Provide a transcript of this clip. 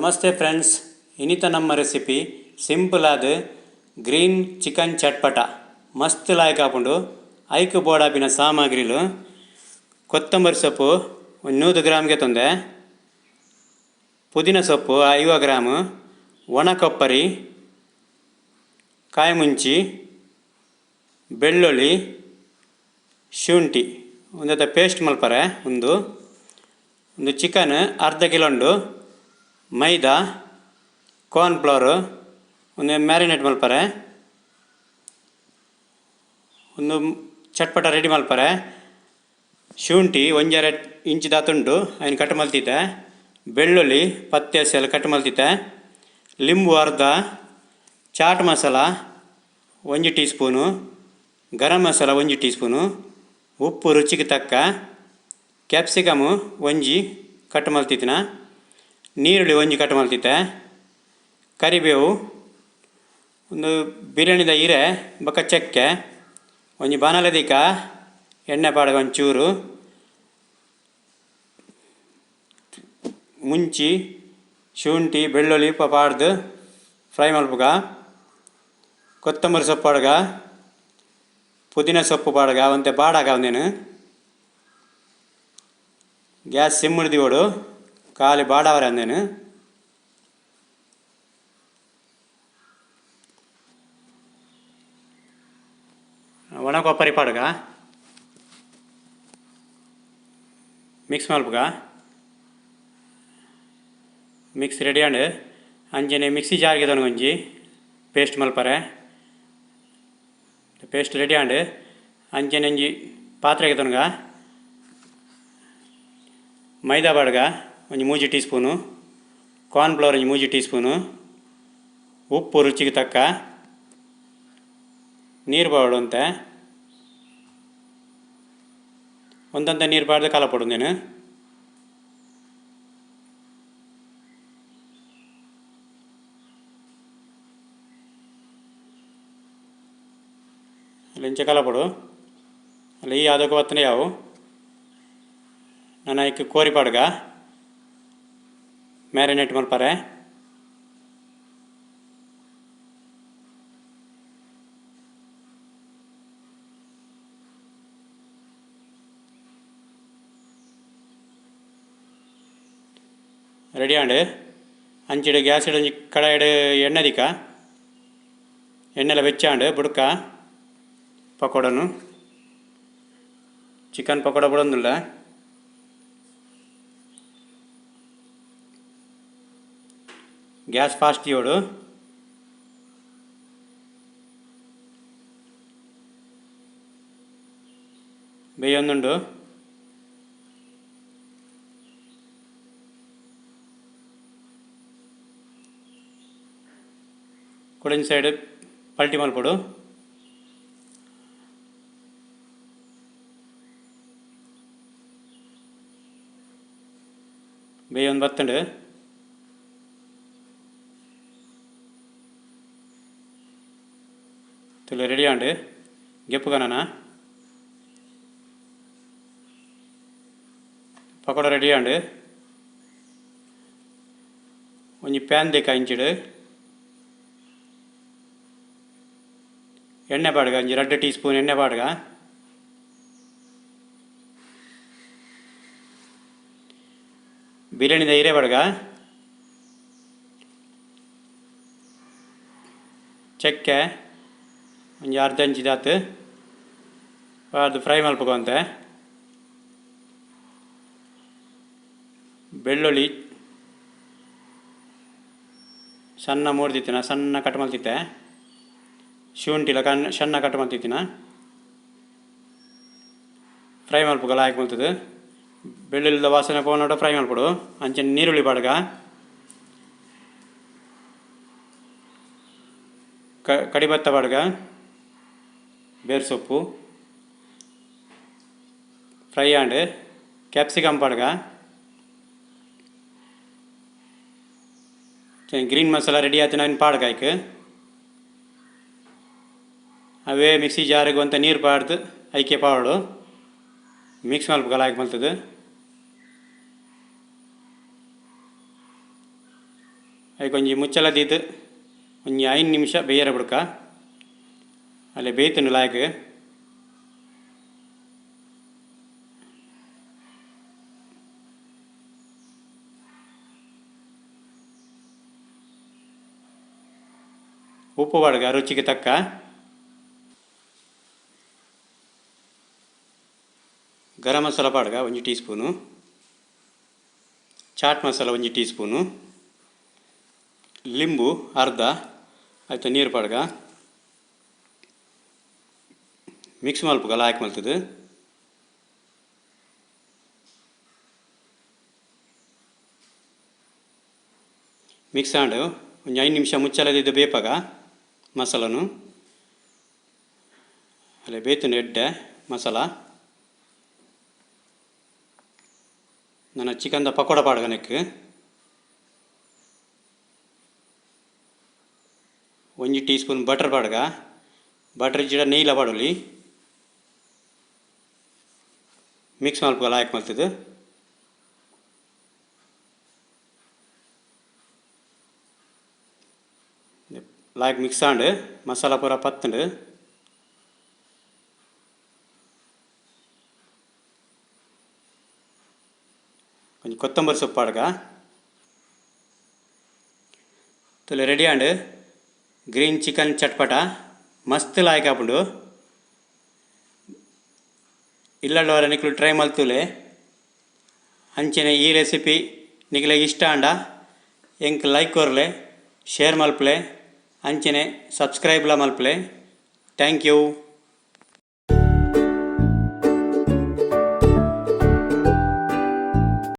Namaste friends, ಇನಿತ ನಮ್ಮ recipe simple ಆದ್ ಗ್ರೀನ್ ಚಿಕನ್ ಚಟ್ಪಟ ಮಸ್ತ್ ಲಾಯ್ಕ್ ಆಪುಂಡು. ಐಕ್ ಬೋಡಾಪಿನ ಸಾಮಗ್ರಿಲು: ಕೊತ್ತಂಬರಿ ಸೊಪ್ಪು 100 ಗ್ರಾಮ್ಗೆ ತಂದೆ, ಪುದೀನ ಸೊಪ್ಪು 50 ಗ್ರಾಮ್, ಒಣ ಕೊಬ್ಬರಿ, ಕಾಯಿ ಮುಂಚಿ, ಬೆಳ್ಳುಳ್ಳಿ, ಶುಂಠಿ ಉಂದೆತ ಪೇಸ್ಟ್ ಮಲ್ಪರೆ. ಉಂದು ಒಂದು ಚಿಕನ್ ಅರ್ಧ ಕಿಲೋ ಉಂಡು, ಮೈದಾ, ಕಾರ್ನ್ ಫ್ಲೋರ್, ಒಂದು ಮ್ಯಾರಿನೇಟ್ ಮಲ್ಪರೆ, ಒಂದು ಚಟ್ಪಟ ರೆಡಿ ಮಲ್ಪರೆ. ಶುಂಠಿ ಒಂಜರೆ ಇಂಚ್ ದಾತುಂಡು, ಐನ್ ಕಟ್ ಮಲ್ತಿತ್ತೆ. ಬೆಳ್ಳುಳ್ಳಿ ಪತ್ತೆ ಎಸೆಲ್ ಕಟ್ ಮಲ್ತಿತ್ತೆ. ಲಿಂಬು ಅರ್ಧ, chat masala 1 tea spoon, garam masala 1 tea spoon, ಉಪ್ಪು ರುಚಿಗೆ ತಕ್ಕ, ಕ್ಯಾಪ್ಸಿಕಮ್ 1 ಕಟ್ ಮಲ್ತಿತ್ತಿನ, ನೀರುಳ್ಳಿ 1 ಕಟ್ ಮಲ್ತಿತ್ತೆ, ಕರಿಬೇವು, ಒಂದು ಬಿರಿಯಾನಿದ ಇರೆ ಬೊಕ್ಕ ಚಕ್ಕೆ. ಒಂಜಿ ಬಾಣಲೆ ದೀಕ ಎಣ್ಣೆ ಪಾಡ್ಗ ಒಂಚೂರು ಮುಂಚಿ ಶುಂಠಿ ಬೆಳ್ಳುಳ್ಳಿ ಪಾಡ್ದು ಫ್ರೈ ಮಲ್ಪುಗ. ಕೊತ್ತಂಬರಿ ಸೊಪ್ಪು ಪಾಡ್ಗ, ಪುದೀನ ಸೊಪ್ಪು ಪಾಡ್ಗ, ಒಂತೆ ಬಾಡಾಗ ಒಂದೇನು. ಗ್ಯಾಸ್ ಸಿಮ್ ದಿವೋಡು, ಖಾಲಿ ಬಾಡವರೆ ಅಂದೇನು. ಒಣ ಕೊಬ್ಬರಿ ಪಾಡ್ಗ, ಮಿಕ್ಸ್ ಮಲ್ಪುಗ. ಮಿಕ್ಸ್ ರೆಡಿ ಆಂಡ್ ಅಂಚನೆ ಮಿಕ್ಸಿ ಜಾರ್ಗೆ ಒಂಜಿ ಪೇಸ್ಟ್ ಮಲ್ಪರೆ. ಪೇಸ್ಟ್ ರೆಡಿ ಆಂಡ್ ಅಂಚನೆ ಒಂಜಿ ಪಾತ್ರೆಗೆ ತೊನಗ ಮೈದಾ ಬಾಡ್ಗ ಒಂಜಿ 3 ಟೀ ಸ್ಪೂನು, ಕಾರ್ನ್ ಫ್ಲೋರ್ ಒಂಜಿ 3 ಟೀ ಸ್ಪೂನು, ಉಪ್ಪು ರುಚಿಗೆ ತಕ್ಕ, ನೀರು ಬಾಡು ಅಂತೆ ಒಂದಂತ ನೀರು ಬಾಡ್ದು ಕಲಪೊಡು ನೀನು. ಅಲ್ಲಿ ಇಂಚ ಕಲಪೊಡು. ಅಲ್ಲಿ ಈ ಅದಕ್ಕೆ ಬತ್ತನೆ ಯಾವು ನಾನು ಐಕ್ ಕೋರಿ ಪಾಡ್ಗ ಮ್ಯಾರಿನೇಟ್ ಮಲ್ಪರೆ. ರೆಡಿ ಆಂಡ್ ಅಂಚಿಡು ಗ್ಯಾಸ್ ಒಂಜಿ ಕಡಾಯಿಡ್ ಎಣ್ಣೆ ದಿಕ್ಕ, ಎಣ್ಣೆಲ ಬೆಚ್ಚಾಂಡ್ ಬುಡ್ಕ ಪಕೋಡನು ಚಿಕನ್ ಪಕೋಡ ಬುಡೊಂದುಲ್ಲ. ಗ್ಯಾಸ್ ಫಾಸ್ಟ್ ದಿಯೋಡು. ಬೇಯೊಂದುಂಡು. ಕುಡೊಂಜಿ ಸೈಡ್ ಪಲ್ಟಿ ಮಲ್ಪೊಡು. ಬೇಯೊಂದು ಬತ್ತುಂಡು. ತುಲೆ ರೆಡಿ ಆಂಡ್ ಗೆಪ್ಪುಗನನ ಪಕೋಡ ರೆಡಿ ಆಂಡ್. ಒಂಜಿ ಪ್ಯಾನ್ ದಿಕ್ಕ ಇಂಚಿಡು ಎಣ್ಣೆ ಪಾಡ್ಗ, ಒಂಜಿ 2 ಟೀ ಸ್ಪೂನ್ ಎಣ್ಣೆ ಪಾಡ್ಗ. ಬಿರಿಯಾನಿದ ಇರೆ ಪಾಡ್ಗ, ಚಕ್ಕೆ ಒಂಜಿ ಅರ್ಧ ಇಂಚ್ ದಾತ್ ಪಾಡ್ದು ಫ್ರೈ ಮಲ್ಪುಗ ಒಂತೆ. ಬೆಳ್ಳುಳ್ಳಿ ಸಣ್ಣ ಮೂರ್ದಿತ್ತಿನ ಸಣ್ಣ ಕಟ್ ಮಲ್ತಿತ್ತೆ, ಶುಂಠಿಲ ಕಣ್ ಸಣ್ಣ ಕಟ್ ಮಲ್ತಿತ್ತಿನ ಫ್ರೈ ಮಲ್ಪುಗ ಲಾಯ್ಕ್ ಮಲ್ತದು. ಬೆಳ್ಳುಳ್ಳಿದ ವಾಸನೆ ಪೋನೋಡ ಫ್ರೈ ಮಲ್ಪೊಡು. ಅಂಚನೆ ನೀರುಳ್ಳಿ ಪಾಡ್ಗ, ಕಡಿಬತ್ತ ಪಾಡ್ಗ, ಬೇರ್ ಸೊಪ್ಪು ಫ್ರೈ ಆಂಡ್ ಕ್ಯಾಪ್ಸಿಕಮ್ ಪಾಡ್ಗ, ಗ್ರೀನ್ ಮಸಾಲ ರೆಡಿ ಆತಿನ ಐನ್ ಪಾಡ್ಗ. ಐಕ್ ಅವೇ ಮಿಕ್ಸಿ ಜಾರಿಗೆ ಒಂತೆ ನೀರು ಪಾಡ್ದು ಐಕೆ ಪಾಡೋಡು. ಮಿಕ್ಸ್ ಮಲ್ಪುಗ ಲಾಯ್ಕ್ ಮಲ್ತದು. ಐಕ್ ಒಂಜಿ ಮುಚ್ಚಲ ದೀದ್ ಒಂಜಿ 5 ನಿಮಿಷ ಬೇಯರ ಬುಡ್ಕ. ಅಲ್ಲೇ ಬೇಯ್ತುಂಡು ಲಾಯ್ಕ್. ಉಪ್ಪು ಪಾಡ್ಗ ರುಚಿಗೆ ತಕ್ಕ. ಗರಂ ಮಸಾಲ ಪಾಡ್ಗ 1 teaspoon. Chaat masala 1 teaspoon. ಲಿಂಬು ಅರ್ಧ ಆಯ್ತು ನೀರು ಪಾಡ್ಗ. ಮಿಕ್ಸ್ ಮಲ್ಪುಗ ಲಾಯ್ಕ್ ಮಲ್ತದು. ಮಿಕ್ಸ್ ಆಂಡ್ ಒಂಜಿ 5 ನಿಮಿಷ ಮುಚ್ಚಲದಿದ್ದು ಬೇಪಾಗ ಮಸಾಲನು. ಅಲ್ಲೇ ಬೇತುಂಡು ಎಡ್ಡೆ ಮಸಾಲ. ನನ್ನ ಚಿಕನ್ದ ಪಕೋಡ ಪಾಡ್ಗ ನೆಕ್. 1 ಟೀ ಸ್ಪೂನ್ ಬಟರ್ ಪಾಡ್ಗ. ಬಟರ್ ಇಜ್ಜಿಡ ನೆಯ್ಲ ಪಾಡೊಲಿ. ಮಿಕ್ಸ್ ಮಲ್ಪುಗ ಲಾಯ್ಕ್ ಮಲ್ತದು. ಲಾಯ್ಕ್ ಮಿಕ್ಸ್ ಆಂಡ್ ಮಸಾಲ ಪೂರ ಪತ್ತುಂಡು. ಒಂಜಿ ಕೊತ್ತಂಬರಿ ಸೊಪ್ಪು ಪಾಡ್ಗ. ತುಲೆ ರೆಡಿ ಆಂಡ್ ಗ್ರೀನ್ ಚಿಕನ್ ಚಟ್ಪಟ ಮಸ್ತ್ ಲಾಯ್ಕ್ ಆಪುಂಡು. ಇಲ್ಲಡವರ ನಿಕ್ಲು ಟ್ರೈ ಮಲ್ತುಲೆ. ಅಂಚನೆ ಈ ರೆಸಿಪಿ ನಿಕ್ಲೆಗ್ ಇಷ್ಟ ಆಂಡ ಎಂಕ್ ಲೈಕ್ ಕೊರ್ಲೆ, ಶೇರ್ ಮಲ್ಪಲೆ, ಅಂಚನೆ ಸಬ್ಸ್ಕ್ರೈಬ್ಲ ಮಲ್ಪಲೆ. Thank you.